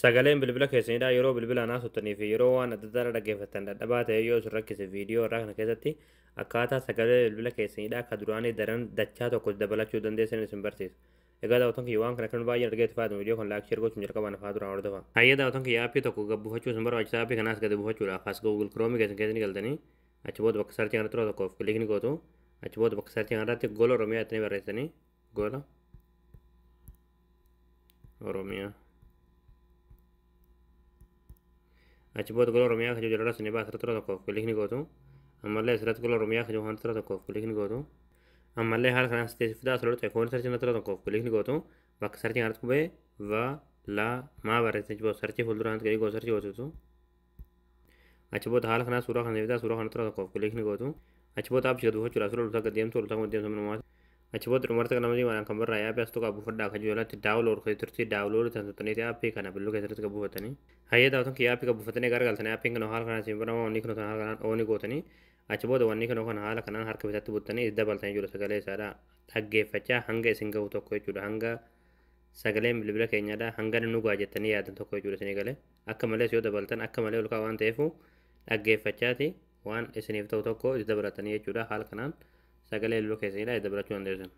Sagaleen bilbila keessanidha. Yeroo bilbilaan haasoftan fi yeroo waan adda addaa dhaggeeffattan dadhabaa ta'e yoo isin rakkise, viidiyoo irraa kana keessatti akkaataa sagalee bilbila keessanidha akka duraanii daran dachaa tokko dabalachuu dandeessan isin barsiisa. Egaa daawwattoon kiyya, waan kana kan baay'een argee itti fayyadamu, viidiyoo kan like, share gochuun jalqabaan afaa duraan hordofa. Hayyee daawwattoon kiyya, aappii tokko gad buufachuu isin barbaachisa. Aappii kanaas gadi buufachuudhaaf as Google Chrome keessan keessa ni galtanii, achi booda bakka search kanatti yeroo tokkoof click ni gootu. Achi booda bakka search kanarratti Gola Oromiyaa jettanii barreessanii, Gola Oromiyaa. Achi booda Gola Oromiyaa kan jiru irratti ni baasa, irratti yeroo tokkoof click ni gootu. Ammallee asirratti Gola Oromiyaa kan jiru yeroo tokkoof click ni gootu. Ammallee haala kanaan sitti fidaa, asirratti iPhone search irratti yeroo tokkoof click ni gootu. Bakka search kanarratti qubee va la maa barreessanii, achi booda search fuuldura kanatti gadi gootu, search gootutu. Achi booda haala kanaa suuraa kana fidaa, suuraa kanatti yeroo tokkoof click ni gootu. Achi booda aappii gad buufachuudhaaf suuraa dhultaa gad deemtu, dhultaa gad deemtu minumaati. Achi booda dhumarratti kan namni waan kan barraa'e aappii as tuqaa buufadhaa kan jiru jalatti download kan turtii download kan tuttaniiti aappii kana bilbiluu keessatti gad buufatanii. Hayyee daawwattoon kiyya, aappii gad buufatanii gara galtanii, aappiin kana haala kanaan isin banamaa, wanni kana haala kanaan on gootanii, achi booda wanni kana haala kanaan harka bitaatti buttanii dabaltanii jiru. Sagalee isaadha dhaggeeffachaa hanga isin gahu tokko jechuudha, hanga sagaleen bilbila keenyaadha hanga nu gaa jettanii yaadan tokko jechuudha. Isinii galee akka malees yoo dabaltan akka malee ol ka'a waan ta'eef, dhaggeeffachaati waan isiniif ta'u tokko itti dabalatanii jechuudha. Haala kanaan sagalee bilbila keessanidha itti dabalachuu dandeessan.